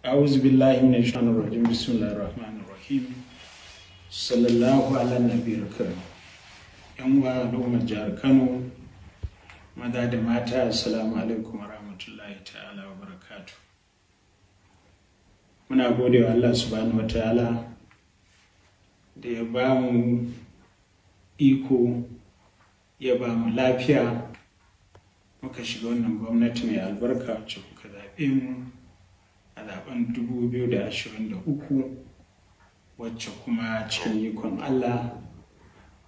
A'udhu billahi minash shaitanir rajim. Bismillahir rahmanir rahim. Sallallahu ala nabiyil karim. Yan uwa al'ummar jihar Kano, maza da mata, assalamu alaikum wa rahmatullahi ta'ala wa barakatuh. Muna gode wa Allah subhanahu wa ta'ala da ya ba mu iko, ya ba mu lafiya, muka shiga wannan gwamnati mai albarka wacce kuka zaɓe mu a zaɓen 2023, wacce kuma cikin ikon Allah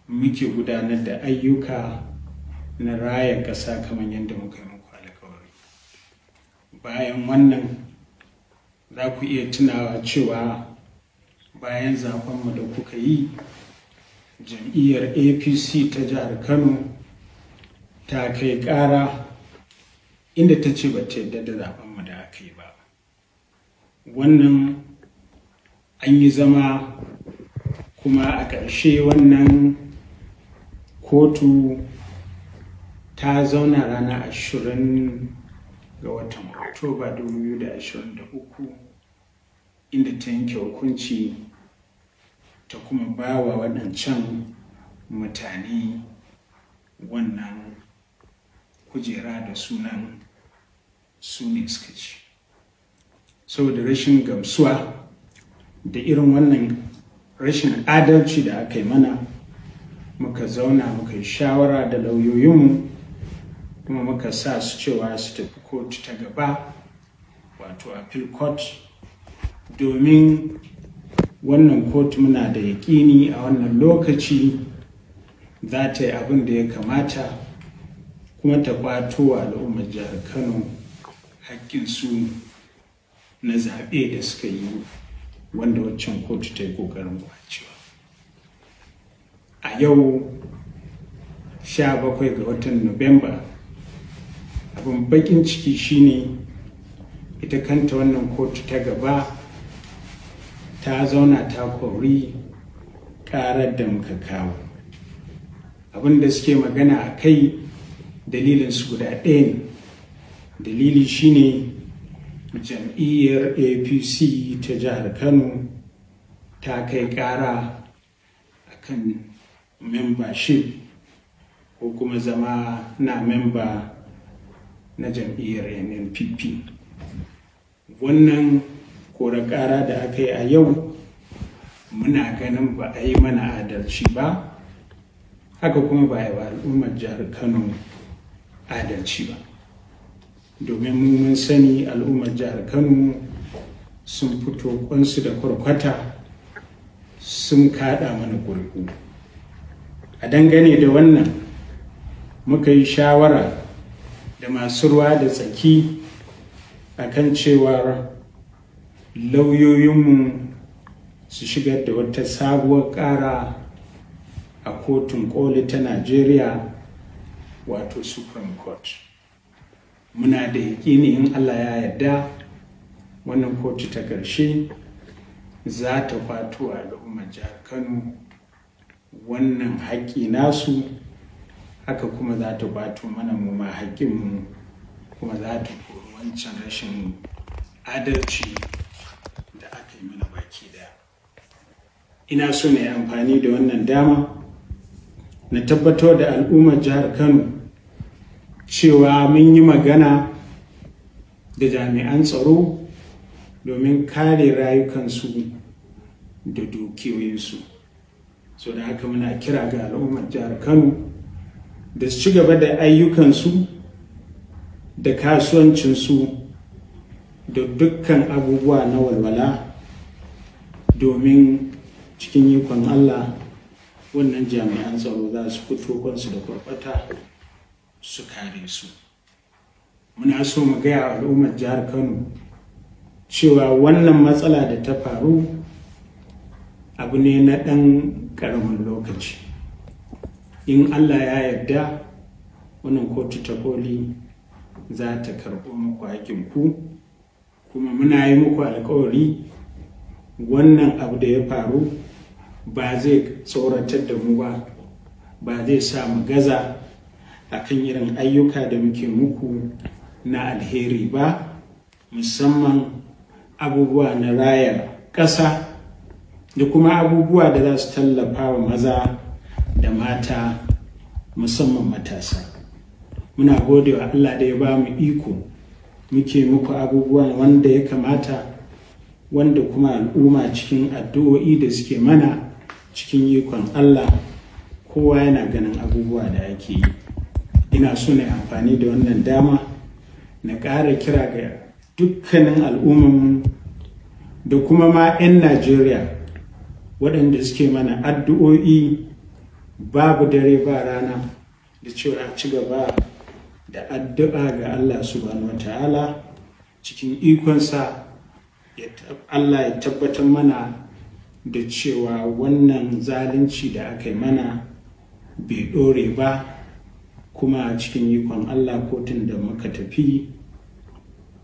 muke gudanar da ayyuka na raya ƙasa kamar yadda muka yi muku alkawari. Bayan wannan, za ku iya tunawa cewa bayan zaɓenmu da kuka yi, jam'iyyar APC ta jihar Kano ta kai ƙara inda ta ce ba ta yarda da zaɓenmu da aka yi ba. Wannan an yi zama, kuma a ƙarshe wannan kotu ta zauna ranar 20 ga watan Oktoba 2023, inda ta yanke hukunci ta kuma ba wa waɗancan mutane wannan kujera da sunan su ne suka ci. Saboda rashin gamsuwa da irin wannan rashin adalci da aka yi mana, muka zauna muka yi shawara da lauyoyinmu, kuma muka sa su cewa su tafi kotu ta gaba, wato appeal court, domin wannan kotu muna da yaƙini a wannan lokaci za ta yi abin da ya kamata kuma ta ƙwato wa al'ummar jihar Kano haƙƙinsu na zaɓe da suka yi, wanda waccan kotu ta yi ƙoƙarin ƙwacewa. A yau 17 ga watan Nuwamba, abin baƙin ciki shine ita kanta wannan kotu ta gaba ta zauna ta kori ƙarar da muka kawo. Abin da suke magana a kai, dalilin su guda ɗaya ne. Dalili shine jam'iyyar APC ta jihar Kano ta kai ƙara akan membership ko kuma zama na memba na jam'iyyar NNPP. Wannan kora ƙara da aka yi a yau, muna ganin ba a yi mana adalci ba, haka kuma ba a yi wa al'ummar jihar Kano adalci ba, domin mu mun sani al'ummar jihar Kano sun fito kwansu da kwarkwata sun kaɗa mana ƙuri'u. A dangane da wannan, muka yi shawara da masu ruwa da tsaki akan cewar lauyoyinmu su shigar da wata sabuwar ƙara a Kotun Koli ta Najeriya, wato Supreme Court. Muna da yaƙini in Allah ya yarda wannan kotu ta ƙarshe za ta kwato al'ummar jihar Kano wannan haƙƙi nasu, haka kuma za ta kwato mana mu ma haƙƙinmu, kuma za ta kori wancan rashin adalci da aka yi mana baki daya. Ina so na yi amfani da wannan dama na tabbatar da al'ummar jihar Kano cewa mun yi magana da jami'an tsaro domin kare rayukansu da dukiyoyinsu. So da haka muna kira ga al'ummar jihar Kano da su ci gaba da ayyukansu da kasuwancinsu da dukkan abubuwa na walwala, domin cikin ikon Allah wannan jami'an tsaro za su fito kwansu da kwarkwata su kare su. Muna so mu gaya al'ummar jihar Kano cewa wannan matsala da ta faru abu ne na ɗan ƙaramin lokaci. In Allah ya yarda wannan kotu ta koli za ta karɓo muku haƙƙinku, kuma muna yi muku alƙawari wannan abu da ya faru ba zai tsoratar da mu ba, ba zai sa mu gaza akan irin ayyuka da muke muku na alheri ba, musamman abubuwa na raya ƙasa da kuma abubuwa da za su tallafa wa maza da mata, musamman matasa. Muna gode wa Allah da ya ba mu iko muke muku abubuwan wanda ya kamata, wanda kuma al'umma cikin addu'o'i da suke mana, cikin ikon Allah kowa yana ganin abubuwa da ake yi. Ina so na amfani da wannan dama na ƙara kira ga dukkanin al'ummanmu da kuma ma 'yan Najeriya waɗanda suke mana addu'o'i babu dare ba rana, da cewa ci gaba da addu'a ga Allah subhanahu wata'ala, cikin ikonsa Allah ya tabbatar mana da cewa wannan zalunci da aka yi mana bai ɗore ba, kuma cikin ikon Allah kotun da muka tafi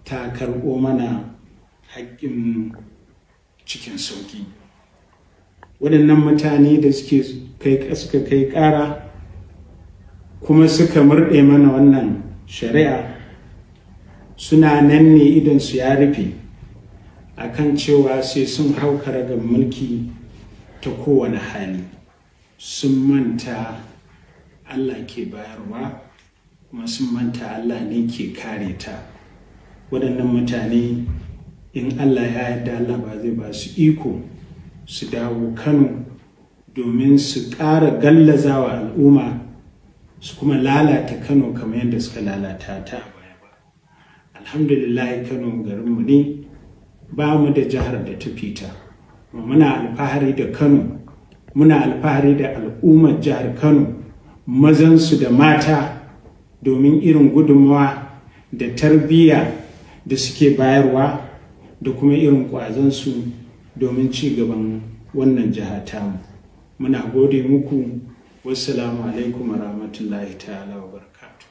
ta karɓo mana haƙƙin cikin sauƙi. Waɗannan mutane da suka kai ƙara kuma suka murɗe mana wannan shari'a suna nan ne idan su ya rufe akan cewa sai sun hau karagar mulki ta kowane hali. Sun manta Allah ke bayarwa, kuma sun manta Allah ne ke kare ta. Waɗannan mutane, in Allah ya yarda, Allah ba zai ba su iko su dawo Kano domin su ƙara gallazawa al'umma su kuma lalata Kano kamar yadda suka lalata ta a baya ba. Alhamdulillah, Kano garinmu ne, ba mu da jihar da ta fita. Muna alfahari da Kano, muna alfahari da al'ummar jihar Kano, mazansu da mata, domin irin gudunmawa da tarbiyya da suke bayarwa da kuma irin ƙwazonsu domin ci gaban wannan jiha tamu. Muna gode muku. Wassalamu alaikum wa rahmatullahi ta'ala wa barakatuh.